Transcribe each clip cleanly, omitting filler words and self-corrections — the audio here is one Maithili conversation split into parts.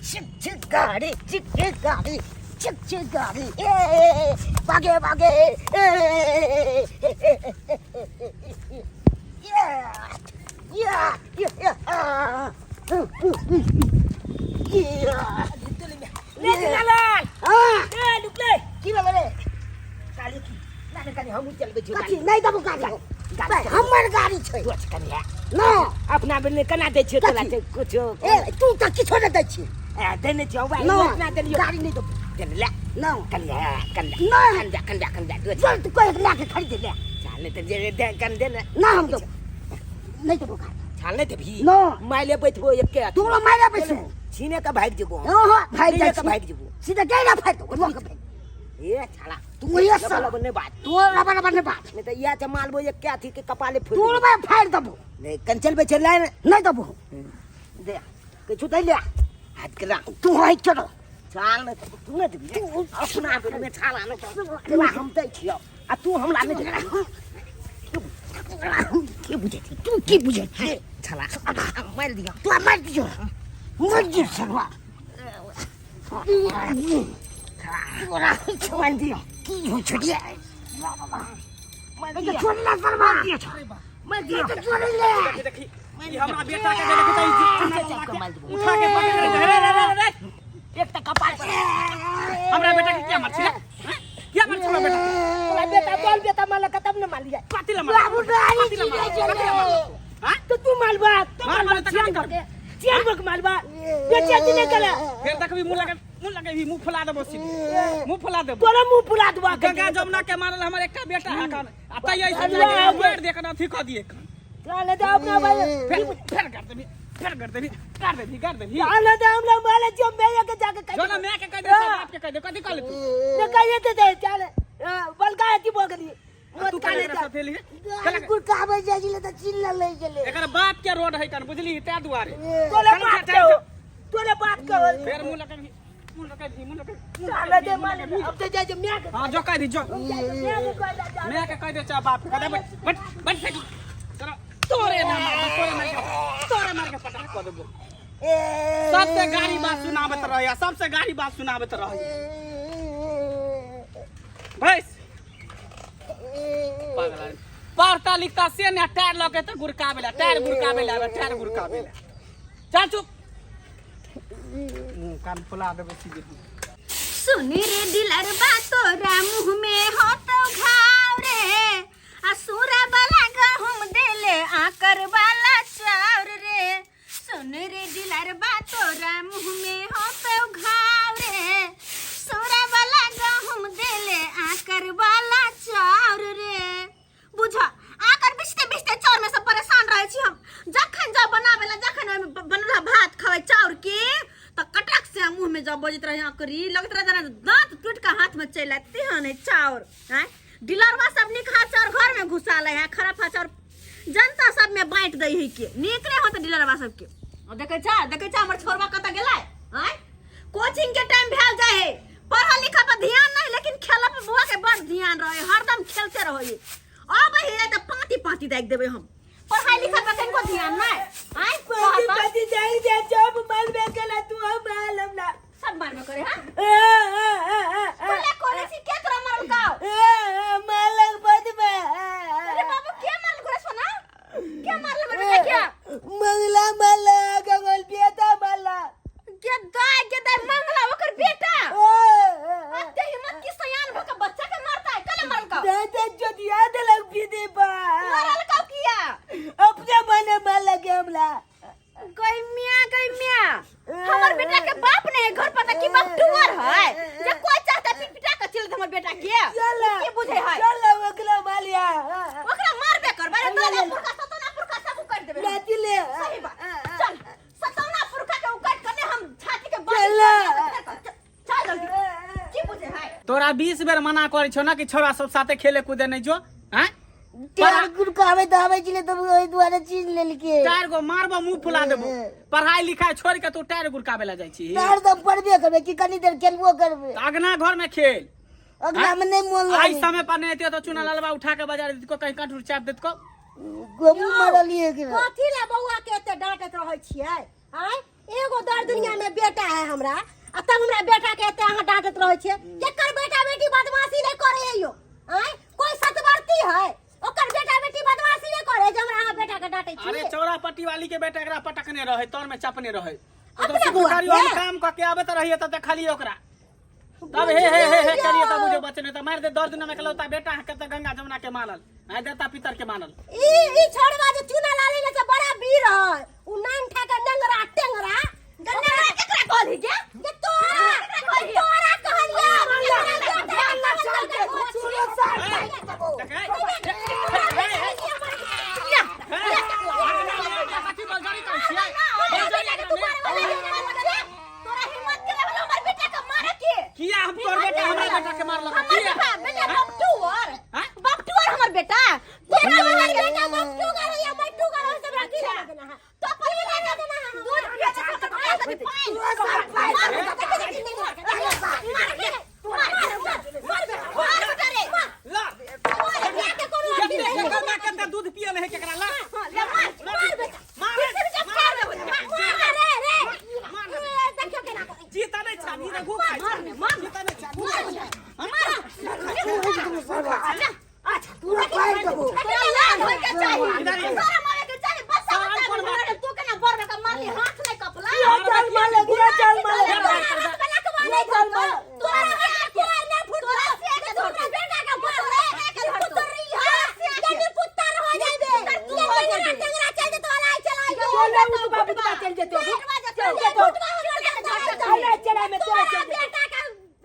छिक छिक गाड़ी, छिक छिक गाड़ी, छिक छिक गाड़ी, ए भागे भागे, ए या या या या। ले लाल। हाँ। ए लुकले। की भेलै रे? काली की ना ना, कनी हमहूँ चलबै छियौ। कथी नहि देबो गाड़ी? गाड़ी। हमर गाड़ी छै। सोच कनी है। ना। अपना बेर केना दै छियौ तोरा? कथी? कुछो। ए, तू तऽ किछो नहि दै छी। ए, देने छियौ भाइ। ना। इतना देलियौ। गाड़ी नहि देबो। चल ले। ना। कनी है, कनी। ना। कन जा, कन जा, कन जा। चल, तू कह लए के खरीद ले। चल नहि तऽ जे दे, कन दे ने। ना, हम देबो नहि, देबो गाड़ी। छाल नहि देबही? ना। माइले बैठबो एके। तोरो मारे बैसो। छीने के भागि जेबो हम। हँ हँ, भागि जाइ। छीने के भागि जेबो। सीधा गैरा फाड़ि देबो, लऽ के भागि। ए छाला। तू ये लबा साला। लबा नहि बात। तू रबर रबर नहि बात। नहि तऽ इएह छै, मालबो एके अथी के कपाले फोड़ि तू देबो। रबर फाड़ि देबो। नहि, कन चलबै छै लाइन। नहि देबो। दे किछु दै ले हाथ के ला। तू है चलो। छाल नहि तू नहि देबही अपना बेरमे? छाला नहि तोरा हम दै छियौ आ तू हमरा नहि देबही? की बुझै छी तू? की बुझै छी? छाला मारि दियौ। तू मारि दियौ, मारि दियौ सरवा। तोरा मारि दियौ। की होइ छै रे? मारि दियौ। छोड़ ले सरवा। मारि दियौ। छोड़ ले। देखी देखी, ई हमरा बेटा के देखी त ई पीछे चाप के मारि देबो। उठा के पकड़ रे रे रे रे रे। एक तऽ कपार पर। हमरा बेटा के क्या मार छी रे? हैं? क्या मार छी हमरा बेटा के? तोरा बेटा बोल, बेटा मारलक तब ने मारलियै। कथी ला मार? बाबू गाड़ी। कथी ला मार? कथी ला मार? हैं? तो तू मालबा तो मार, मालबा मार, चियान तखन करके चियान बक मालबा बेचिया जी नहीं कला। फेर देखबी, मुंह लगे, मुंह लगे, मुंह फुला देबो, सीधे मुंह फुला देबो। तोरा मुंह फुला देबो। गंगा जमुना के मारल हमर एकटा बेटा है कान आ तैयो ऐसे अरे लगे बाप रे। मार दे के अथी कऽ दिए। चल दे अपना भाई। फेर फेर कर देबी, फेर कर देबी, कर देबी, कर देबी। चल दे, हमरा माले जो मैं के जाके कह जो ना, मैं के कह दे, सब बाप के कह दे। कथी कहले तू? ने कहिए ते दे। चल बलका अथी भऽ गेली। तू काले काले साथे लिए। गाड़ी गुड़काबै जाइ छलै तऽ चिल्ला लै गेलै। एकर बाप के रोड है कन, बुझली? तै दुआरे। तोरे चल, बाप चल, के हो, चल। तोरे बाप के हो। फेर मुंह लगे, मुंह लगे, मुंह लगे। चल दे माले, अब तो जाय जे म्या के। हां, जो कह दी, जो। म्या के कह दे जा। मैं के कह दे चा बाप के कह दे। बैठ बैठ बैठ फेंक तोरा, तोरे ना मार, तोरे मार के, तोरे मार के पटा कऽ देबो। सबसे गाड़ी बात सुनाबत रहे, सबसे गाड़ी बात सुनाबत रहे। भैंस पागल आदमी। पढ़ता लिखता से ने टायर लऽ के तऽ गुड़काबे ला, टायर गुड़काबे ला, टायर गुड़काबे ला। चल चुप, मुंह कान फुला देबो सीधे। सुनी रे दिलरबा, तोरा मुँह में हो तो घाव रे, आ सूरा वाला गहुम देले आकर वाला चाउर रे। सुन रे दिलरबा, तोरा मुँह में हो तो घाव रे, सूरा वाला गहुम देले आकर वाला चाउर रे। बुझ, आकर बिछते बिछते चाउर में सब परेशान रहे छी हम। जखन जब बनावे ला, जखन ओहिमे बनल भात खावे चाउर के, त कटक से मुंह में जब बजत रहे आकरी, लगत रहे जेना दांत टूट के हाथ में चलि आयत तेहन है चाउर। आँय, डीलरवा सब नीक हा चाउर घर में घुसा ले है, खराब हा चाउर जनता सब में बांटि दै है। के नीक नहीं होत डीलरवा सबके। आ देखै छा, देखै छा हमर छोरवा कतऽ गेलै? आँय, कोचिंग के टाइम भेल जाय है, पढ़ल लिखल पर ध्यान नहीं लेकिन खेल पर बुआ के बड़ ध्यान रहे, हरदम खेलते रहे। अब हे त पाती पाती दागि देबै हम। पढ़ाई लिखाई पर कनिको ध्यान नहीं। आँय, पति पति जाई जे जब मरबे केला तू हम मालम ना। सब मारबे करे। हां, कोले कोले छी के तोरा मारल काव? मालक बदबे। अरे बाबू, के मारल करे सोना? के मारल हमर बेटा के? मंगला माला गंगल बेटा माला। के दाय, के दाय मंगला ओकर बेटा? अते हिम्मत की सयान भ के बच्चा के मारता है? कले मारल काव? दादा जोदिया देलक विधि बा। मारल काव किया? अपने मने मालक हमला। गई मिया, गई मिया, हमर बेटा के बाप नहीं है घर पर त की बाप टुअर है जे कोई चाहता पिट पिटा के चल हमर बेटा के? चल। की बुझे है? चल, ओकरा मालिया। ओकरा मारबे करबै रे। तोरा पुरखा सतौना पुरखा सब उकाटि देबै हम। नाची ले। सही बात, चल सतौना पुरखा के उकाटि के ने हम छाती के बाल चल। चल जल्दी, की बुझे है? तोरा 20 बेर मना करै छौ ना कि छोरा सब साथे खेले कूदे नहीं जो। हैं? टायर गुड़काबै तऽ आबै छलै तऽ ओहि दुआरे चीज लेलकै। टायर गो मारबो, मुंह फुला देबो। पढ़ाई लिखाई छोड़ के तू टायर गुड़काबे ला जाइ छी? टायर तऽ हम पढ़बे करबै कि कनी देर खेलबो करबै? अगना घर में खेल। अगला में नहि मोन आई लागै। समय पर नहीं एते तो चुना ललबा उठा के बाजार देतको, कहीं कंठुर चाप देतको। गहूम मरलियै कि कथी ला बौआ के एते डांटैत रहै छियै? आँय, एगो दर दुनिया में बेटा है हमरा आ तब हमरा बेटा के एते अहाँ डांटत रहै छियै। केकर बेटा बेटी बदमाशी नहीं करे है यो? आँय कोई सतवर्ती है ओकर बेटा बेटी बदमाशी नहीं करे जे हमरा अहाँ बेटा के डांटै अरे छियै? चौरा पट्टी वाली के बेटा एकरा पटकने रहे, तर में चपने रहे। तो अपने सिकुड़ बुआ करियो, हम के? काम क के आबे त रहिए त देखलिए ओकरा। तब हे हे हे हे करिए तब बुझे बचने त मार दे दर्द न में कलौता बेटा के त गंगा जमुना के मानल आय देवता पितर के मानल। ई ई छोड़वा जे चूना लाली में से बड़ा वीर है उ नाम ठा के नंगरा टेंगरा। नंगरा केकरा कहली गे? जे तोरा तोरा कहलिया। तोरा हिम्मत के लेवल हमर बेटा के मारे के? किया हम तोर बेटा हमरा बेटा के मारलक? हमर किया बेटा बेटा बपटू और हाँ? बपटू और हमर बेटा तोरा हमर बेटा बपटू गारो या मट्टू गारो सब रखी देना है। तो पहिले ना देना दूध पिए के तो खाए के पानी मार बेटा के नहीं मार मार के मार मार मार मार बेटा रे ला मार बेटा के कोनो केते केकर मां केते दूध पियल है केकरा? ला ले मार मार बेटा मार मार मार रे रे देखियो केना करे। जीता नहीं छा नी रघु खाइ मार ने मार जीता नहीं छा घू खाइ छा। मार अच्छा तू पार देबो। तोरा लाज होय के चाही, इधर ही। शरम आवे के चाही। बच्चा बच्चा कोन में मारे, तू केना बर बेटा मारली हाथ नहीं कपला। चल मार ले चल मार ले। तोरा हाथ में लकवा नहीं धरतो। तोरा से कोर ने फुट तोरा से के तोरा धरतो। बेटा के मार रे पुत्र रही है जनी पुत्र हो जाबे तू हो जाबे। टेंगरा चल जेतो अलाई चलाई चल रे उठवा बुटवा चल जेतो। चल जेतो। चला चला में तोरा चल जेतो। बेटा के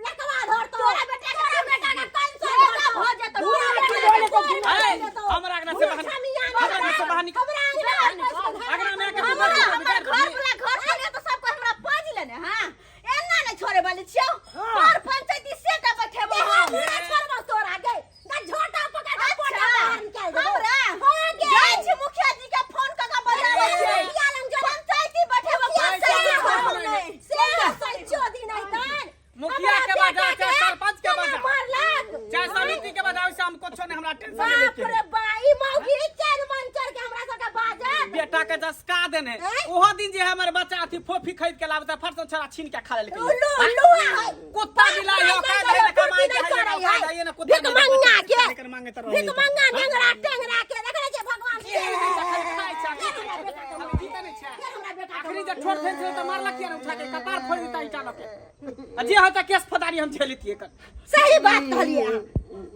लकवा धरतो। तोरा बेटा के तोरा बेटा के कैंसर बेटा धरतो। भ जेतो। घुमा तोरा के बेटा बोले तो के घुमा। ए, हमरा अगना से बाहर हमरा अगना से बाहर निकल। हमरा अंगना अगना में आके हमरा तू हमर घर वाला घर वाला तो सबको हमरा पाँच लेने। हां एना नहीं छोड़े वाली छियो। पर पंचायती सेटा बैठेबो हम। हमरा छोड़बो तोरा गे ना झोटा पकड़ के पोटा बाहर निकाल देबो। हमरा हां गे जाइ छी मुखिया जी के फोन क के बजाबै छियै। मुखिया लग जो। पंचायती बैठेबो, पंचायती छोड़बो नहीं। से सच्चो दिन है तन। मुखिया के बजा चाहे सरपंच के बजा मारलक चाहे समिति के बजा, वैसे हम कुछो नहीं, हमरा टेंशन नहीं बाप लेके। रे बा ई मौगी चार मन चढ़ के हमरा सबके बाजत। बेटा के जसका देने हैं? ओहो दिन जे हमर बच्चा अथी फोफी खरीद के लाबता फरसन छोरा छीन के खा लेलकै। उल्लू उल्लू है। कुत्ता बिलाई हो का दे ना कमाई के है ना का दे ना कुत्ता भीख मंगा के एकर मांगे त रहे भीख मंगा नेंगरा टेंगरा के देखले छै भगवान की है खाइ छा जीता नहीं छा। आखिरी जे ठोर फेंक त मारलक किया उठा के कपार फोड़ देता ईटा लके आ जे होता केस फदारी हम झेलती एकर। सही बात कहलिए अहाँ।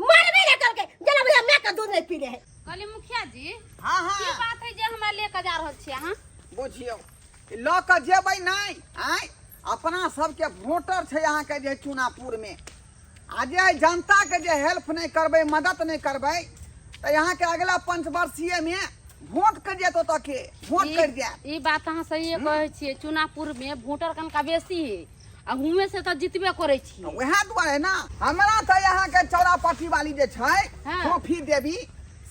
मरबे ने करके जेना भैया मैं के दूध नहीं पी रहे। कहली मुखिया जी हाँ की हाँ बात है जे हमरा लेके जा रहल छी अहाँ? बुझियौ लऽ कऽ जेबै नहि आँय अपना सबके वोटर छै अहाँके जे चुनापुर में आ जे जनता के जे हेल्प नहीं करबै मदद नहीं करबै तऽ अहाँके अगला पंचवर्षीय में वोट कर जायत ओतऽ के वोट कर जायत। ई बात अहाँ सही कहै छियै। चुनापुर में वोटर कनका बेसी है आ हुएं से तऽ जितबे करै छी। वएह दुआरे ना हमरा तऽ अहाँके चौरापट्टी वाली जे छै हाँ। फोफी देवी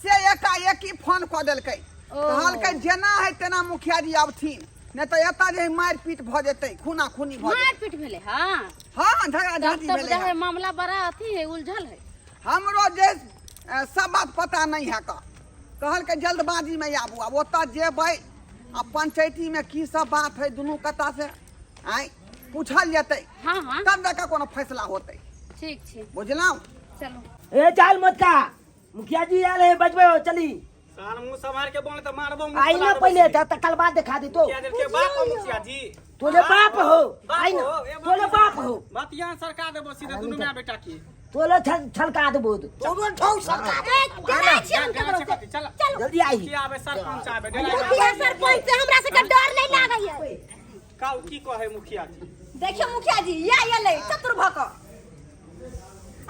से एकाएकी फोन कऽ देलकै। कहलकै जेना है तेना मुखिया जी अबथिन नहीं तऽ एतऽ जे मारि पीट भऽ जेतै खूना खूनी भऽ जेतै। मारि पीट भेलै? हाँ हाँ झगड़ा झांटी तब भेलै। तब मामला बड़ा अथी है उलझल है। हमरो जे सब बात पता नहीं है का कहलकै जल्दबाजी में आबू। आब ओतऽ जेबै आ पंचायती में की सब बात है दुनू कता से आँय पूछल जेतै। हाँ हाँ तब जाके कोनो फैसला होतै। ठीक छै बुझलहुँ। चलू। ए चाल मत का मुखिया जी आयल है बजबै हो चली। साल मुंह संभार के बोल त मारबो मुंह आई ना पहले तकल बाद दिखा दी तो। मुखिया जी के बाप हो मुखिया जी। तोले बाप हो आई ना तोले बाप हो। बात यहाँ सरकार देबो सीधे दुनू माय बेटा की तोले छलका देबो। तोरो ठौ सरकार दे। डराइ छी हम केकरो से। चल जल्दी आई। मुखिया आबे सरपंच आबे मुखिया सरपंच से हमरा सबके डर नहीं लागै है। का की कहे मुखिया जी? देखियो मुखिया जी या एलै चतुर भऽ कऽ।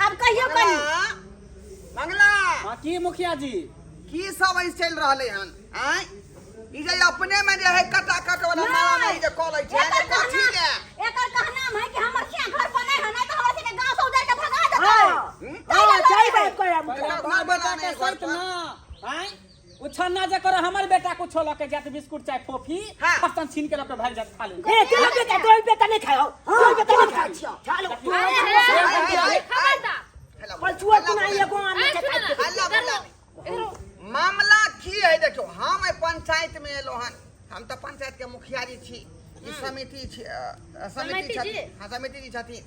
आब कहियो कनी मंगला हां की मुखिया जी की सब ऐसे चल रहले हन आँय ई जे अपने में जे है कटा कट वाला मारा नहीं जे कॉलै छै एकर कथी कहना ले एकर कहना है कि हमर सिया घर पर नहीं है ना तो हमरा सबके गांव से उधर के भगा देतै। हां सही बात कहै मुखिया। घर बेटा बना के नहीं घर सहित पर। ना आँय उछन्ना जे करे हमर बेटा कुछो लके जात बिस्कुट चाहे फोफी हाँ। फसन छीन के लके भाग जात खा ले। ए चलो बेटा तोर बेटा नहीं खाओ तोर बेटा नहीं खाओ चलो खबरदार पलछुआ तू नहीं एगो आने के हल्ला गुल्ला मामला की है देखियो हम एहि पंचायत में एलो हन हम तऽ पंचायत के मुखिया जी छी ई समिति जी। हाँ समिति जी छथिन।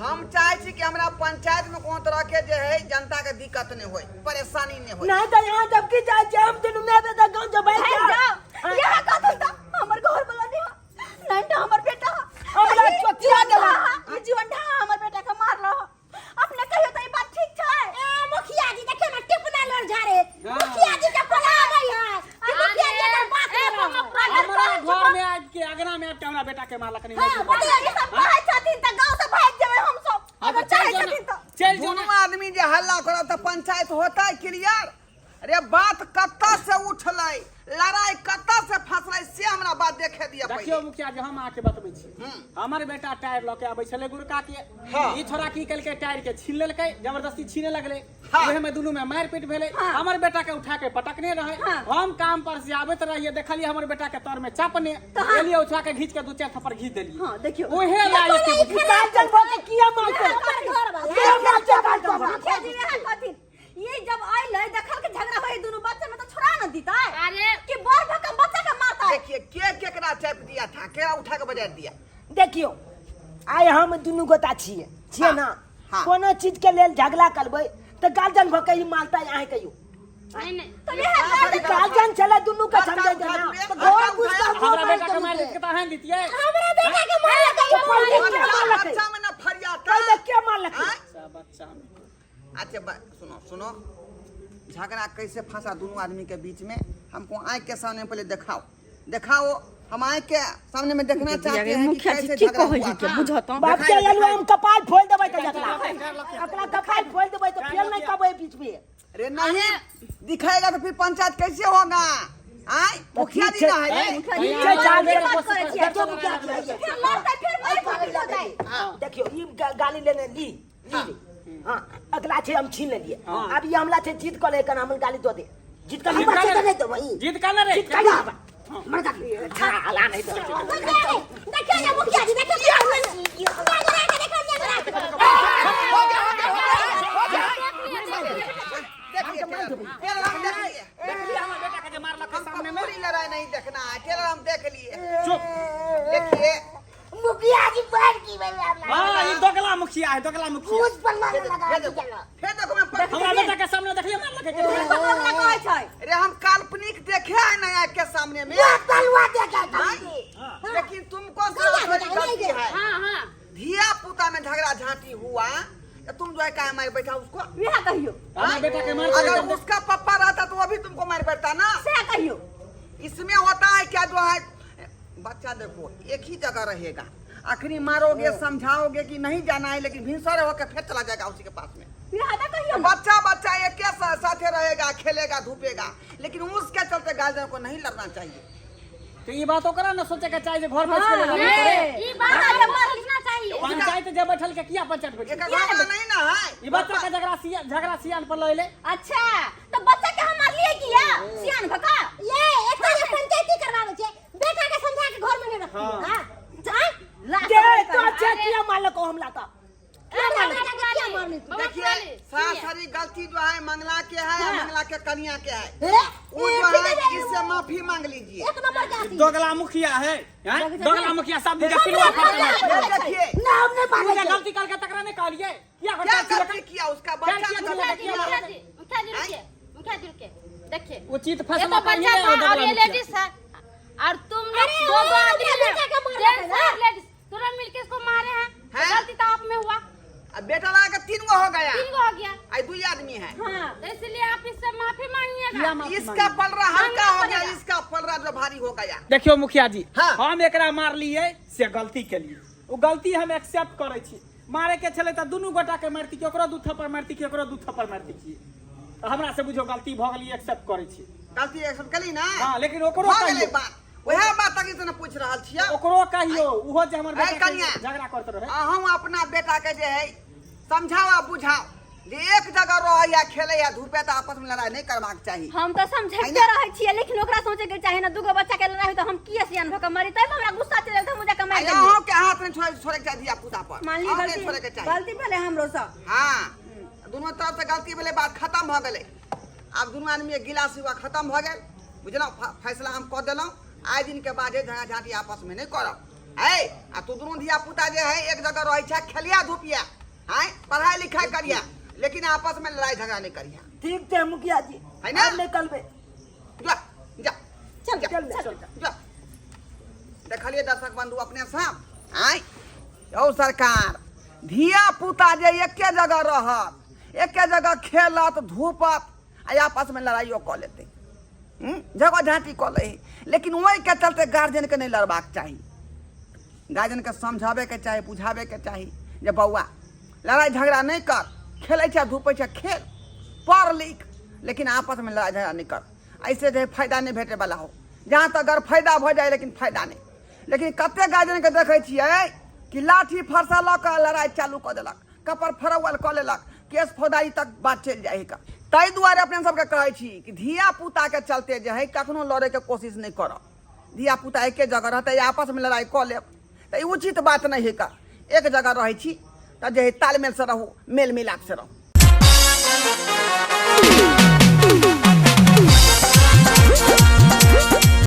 हम चाहे छी कि हमरा पंचायत में कोनो तरह के जे है जनता के दिक्कत नहीं होय, परेशानी नहीं होय। नहीं तो यहाँ जब की जाए छे हम दुनू माय बेटा गाँव जबै भाग जाओ यहाँ कथन त हमर घर वाला नहीं नहीं तो हमर बेटा हमरा चोटिया देला। ई जीवन ढा हमर बेटा के मारलो। अपने कहियो त ई बात ठीक छै? ए मुखिया जी देखियो ना टिपना लड़ जा रे। मुखिया जी के पला गई है कि मुखिया जी एकर बात ए, नहीं रहे। हमरा घर में आबि के अगना में आबि के हमरा बेटा के मारलक नहीं। हाँ, मुखिया जी सब कहै छथिन त गांव से भाग जेबै हम सब। हाँ, अगर तऽ चलि चाहै जो छथिन ना, त चलि जो दुनू ना। आदमी जे हल्ला करब तऽ पंचायत होतै क्लियर। अरे बात कतऽ से उठलै, लड़ाई कतऽ से फंसलै, से हमरा बात देखे दिअ देखियौ पहिले। मुखिया जी, हम अहाँके बतबै छी। हमर बेटा टायर लऽ के आबै छलै गुरका के। हाँ। ई छोरा की केलकै, टायर के छीन लेलकै, जबरदस्ती छीने लगलै। हाँ। ओहे में दुनू में मारि पीट भेलै। हमर बेटा के उठा के पटकने रहै। हम काम पर से आबैत रहियै, देखलियै हमर बेटा के तर में चापने, एलियै उठा के घीच के दू चारि थप्पड़ घीच देलियै। हां देखियौ ओहे ला एते बुझू। गार्जियन भऽ के किया मारतै? हमर घर वाला किया मारतै गार्जियन भऽ के? मुखिया जी यहाँ कथिन ये जब आइलै देखल के झगड़ा होय दुनू बच्चा में त छोड़ा न दितै। अरे कि बड़ भक बच्चा के मारतै। देखिए के केकरा चाप दिया था, केकरा उठा के बजा दिया। देखियौ आइ हम दुनू गोटा छियै छियै ना। हाँ। कोनो चीज के लेल झगड़ा करबै तऽ गार्जियन भऽ के ई मारतै अहाँ कहियो। नहीं नहीं त इहे गार्जियन गार्जियन छलै दुनू के बच्चा समझै उठा ना। दिए, तऽ बच्चा घर घुसि कऽ उठा हमरा हमरो बेटा के मारि मारि देलकै। देलकै तऽ अहाँ दितियै? हमरा बेटा के मारलकै ई पहिले मारलकै। के मारलकै? बच्चा में ना फरियाता। पहिले के मारलकै? आँय? बच्चा बच्चा में। अच्छा सुनो सुनो, झगड़ा कैसे फंसा दोनों आदमी के बीच में, हमको आँख के सामने पहले दिखाओ दिखाओ, हम आँख के सामने में देखना चाहते हैं कि मुखिया जी कैसे की झगड़ा कहै हुआ। छै बुझत। बाप के एलु हम कपार फोड़ि देबै तऽ एकरा एकरा कपार फोड़ि देबै तऽ फेर नहि कहबै बीच में। अरे नहीं दिखाएगा तो फिर पंचायत कैसे होगा? आय मुखिया जी ना है रे। मुखिया जी ठीक छै, चाल बात देखो। करै छियै। देखियौ मुखिया जी आइए। फिर लड़तै फिर मारि पीट हो जाए। देखियौ ई गाली लेने ली ली ली। हाँ अगला छै हम छीन लेलिए। अब ई हमला छै जीत कऽ ले कन हमर गाली दऽ दे। जीत कऽ जीत हमरा कऽ छै तऽ ले। नहि देबै। जीत का ना रे। जीत कऽ ले मर जा छाला नहीं देबै। देखियो ने मुखिया जी देखियो नेंगरा के देखियो नेंगरा के। हो गया हो गया हो गया हो गया। देखिए टेलर हम देख लिए। देखलियै हमर बेटा के जे मारलक हमको सामने में। पूरी लड़ाई नहीं देखना है, टेलर हम देख लिए। चुप। देखिए मुखिया जी बैठ की भेल हमरा। हाँ ई दोगला मुखिया है, दोगला मुखिया। घूस पर मारे लगा फिर दिया। देखो फिर देखो मैं पर- हमरा बेटा के सामने देखलियै मारलक के? पकड़ला कहै छै। अरे हम काल्पनिक देखे है ना आँख के सामने में। तलवा देखे तलवा। लेकिन तुमको थोड़ी गलती है। हाँ हाँ धिया पुता में झगड़ा झांटी हुआ तो तुम जो है काहे मार बैठा उसको? इहे कहियो। हमरा बेटा के मार अगर उसका पप्पा रहता तो वो भी तुमको मार बैठता ना। से कहियो। इसमें होता है क्या जो है बच्चा देखो एक ही जगह रहेगा, आखिरी मारोगे समझाओगे कि नहीं जाना है, लेकिन भिनसर होकर फिर चला जाएगा उसी के पास में। इहे त कहियो ना। बच्चा बच्चा एक के साथे रहेगा, खेलेगा धूपेगा, लेकिन उसके चलते गार्जियन को नहीं लड़ना चाहिए। तो ई बात ओकरा न सोचे के चाहिए जे घर पर छोड़े लड़ाई करे। ई बात हमको सोचना चाहिए। पंचायत जे बैठल के किया पंचायत बैठल? एकर झगड़ा नहीं ना है। ई बच्चा के झगड़ा सिया झगड़ा सियान पर लइले। अच्छा तो बच्चा के हम मारलिए किया सियान भका? ये एता जे पंचायती करवाबै छै, बेटा के समझा के घर में नहीं रखी। हां जाय दे तो छै किया मारलको हमला तऽ? किया मारलको? किया मारली? देखिए सारी गलती जो है मंगला के है, मंगला के कन्या के है। हे वो जो है इससे माफी मांग लीजिए। एक नंबर के आती। दोगला मुखिया है, हैं? दोगला मुखिया सब दिन के पिलुआ फटल है। फिर देखिए ना हम नहीं तू मानै जे छियै। गलती करके तकरा नहीं कहलियै? किया क्या करता गलती किया उसका बच्चा क्या ने किया? गलती मुखिया किया। जी मुखिया जी रुकिए, मुखिया जी रुकिए। देखिए उचित ये फैसला तो बच्चा करिए था और दोगला ये मुखिया। लेडीज है और तुम लोग अरे दो वो दो आदमी अपने बेटा के मारलक है जेंट्स ना। और लेडीज तुरंत मिलके इसको मारे हैं। हैं? गलती तो आप में हुआ। अब बेटा लगा के 3 गो हो गया। 3 गो हो गया। आई 2 आदमी है। हाँ तो इसलिए आप इससे माफी मांगिएगा। किया माफी इसका मांगिए? पलरा हल्का हो गया, पड़ेगा। इसका पलरा जो भारी हो गया। देखियो मुखिया जी, हाँ। हम एकरा मारलिए से गलती के लिए, वो गलती हम एक्सेप्ट करै छी। मारे के छलै तऽ दुनू गोटा के मारती, केकरो 2 थप्पड़ मारती, केकरो 2 थप्पड़ मारती छी। तऽ हमरा से बुझो गलती भऽ गेली, एक्सेप्ट करै छी। गलती एक्सेप्ट करी ना? हाँ, लेकिन ओकरो भऽ गेलै कहियो। बात, वएह बात तक ने पूछ रहल छियै। ओकरो कहियो उहो जे हमर ऐ बेटा के कनिया। झगड़ा करत रहे। अहूँ अपना बेटा के जे है समझाओ आ बुझाओ जे एक जगह रहे या खेले या धूपे तऽ आपस में लड़ाई नहीं करबाक चाही। हम तऽ समझैते है ना? रहै छियै, लेकिन ओकरा सोचे के चाही ना, दूगो बच्चा के लड़ाई होय तऽ हम किया सियान भऽ कऽ मरी? तब हमरा गुस्सा चलि गेल तऽ हम जा कऽ मारि आ देलियै। अहूँ के हाथ नहीं छोड़े के चाही धिया पुता पर। मानली अहूँ के गलती, छोड़े के चाही। गलती भेलै हमरो सँ। हाँ दुनू तरफ से गलती भेलै, बात खत्म भऽ गेलै। आब दुनू आदमी के गिला सिवा खत्म भऽ गेल, बुझलहुँ? फैसला हम कऽ देलहुँ। आइ दिन के बाद झगड़ा झाँटी आपस में नहीं करब। है आ तू दुनू धिया पुता जे है एक जगह रहै छै, खेलिया धूपिया है, पढ़ाई लिखाई करिया, लेकिन आपस में लड़ाई झगड़ा नहीं करिया। ठीक छै मुखिया जी। है ना? आब नहि करबै। जा जा। चल। जा। चल चल। जा। देखलिए दर्शक बंधु अपने सब, आय यौ सरकार, धिया पुता जे एके जगह रहत, एके जगह खेलत धूपत आ आपस में लड़ाइयो कऽ लेतै, झगड़ा झाँटी कऽ लै, लेकिन ओहिके चलते गार्जियनके नहि लड़बाक चाही। गार्जियनके समझाबैके चाही, बुझाबैके चाही जे बौआ लड़ाइ झगड़ा नहि कर, खेलै छै धूपै छै खेल, पढ़ लिख, लेकिन आपसमे लड़ाइ झगड़ा नहि कर। ऐसे जे फायदा नहि भेटैवला हो, जहाँ तक अगर फायदा भऽ जाइ लेकिन फायदा नहि। लेकिन कते गार्जियनके देखै छियै कि लाठी फरसा लऽ कऽ लड़ाइ चालू कऽ देलक, कपड़ फरौअल कऽ लेलक, केस फौदारी तक बात चलि जाइ है। ताहि दुआरे अपने सबके कहै छी कि धिया पुताके चलते जे है कखनो लड़ैके कोशिश नहि करब। धिया पुता एके जगह रहतै, आपसमे लड़ाइ कऽ लेब तऽ ई उचित बात नहि है। एक जगह रहै छी तऽ जे है तालमेलसँ रहू, मेल मिलापसँ रहू।